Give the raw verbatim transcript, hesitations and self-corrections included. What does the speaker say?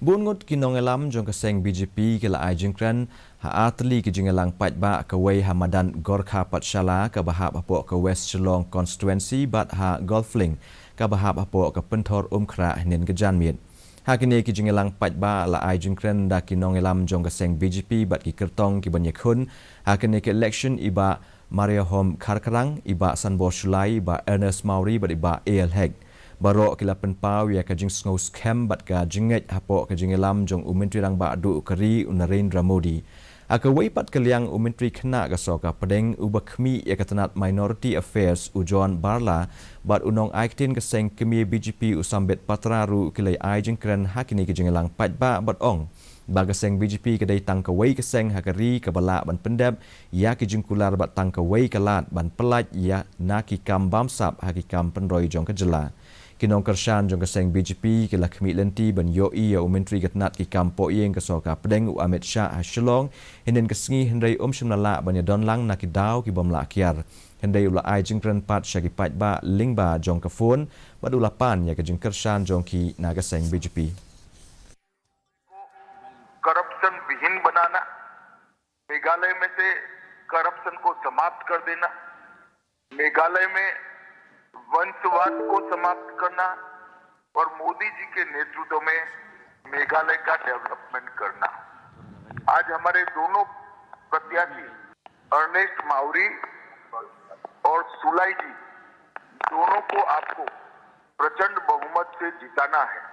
Bun ngut ki nongïalam jong ka seng B J P ki la ai jingkren ha artylli ki jingïalang paidbah, kawei ha madan Gorkha Pathshala kaba hap hapoh ka West Shillong Constituency bad ha Golf Link kaba hap hapoh ka Pynthorumkhrah hynnin ka janmiet. Ha kine ki jingïalang paidbah la ai jingkren da ki nongïalam jong ka seng B J P bad ki kyrtong ki ban ïakhun ha kine ki election, i Bah Mariahom Kharkrang, i Bah Sanbor Shullai, i Bah Ernest Mawrie bad i Bah A L Hek. Baroh ki la pynpaw ïa ka jingsngew skhem bad ka jingngeit hapoh ka jingïalam jong u Myntri Rangbah Duh ka ri, u Narendra Modi. Ha kawei pat ka liang, u Myntri Khynnah ka Sorkar Pdeng uba khmih ïa ka tnat Minority Affairs, u John Barla, bad u nongai ktien ka seng kmie B J P, u Sambit Patra ruh ki la ai jingkren ha kine ki jingïalang paidbah bad ong ba ka seng B J P ka dei tang kawei ka seng ha ka ri kaba lah ban pyndep ïa ki jingkular bad tang kawei ka lad ban pyllait ïa na ki kam bamsap ha ki kam pynroi jong ka jylla. Ki nongkyrshan jong ka seng B J P ki la khmih lynti ban ïohi ïa u Myntri ka tnat ki kam pohïing ka Sorkar Pdeng, u Amit Shah, ha Shillong hynnin ka sngi, hynrei um shym la lah ban ïadon lang na ki daw ki bym lah kiar. Hynrei u la ai jingkren pat sha ki paidbah lyngba jong ka phone bad u la pan ïa ka jingkyrshan jong ki na ka seng B J P. करप्शन विहीन बनाना, मेघालय में से करप्शन को समाप्त कर देना, मेघालय में वंशवाद को समाप्त करना और मोदी जी के नेतृत्व में मेघालय का डेवलपमेंट करना। आज हमारे दोनों प्रत्याशी अर्नेस्ट मावरी और सुलाई जी दोनों को आपको प्रचंड बहुमत से जिताना है।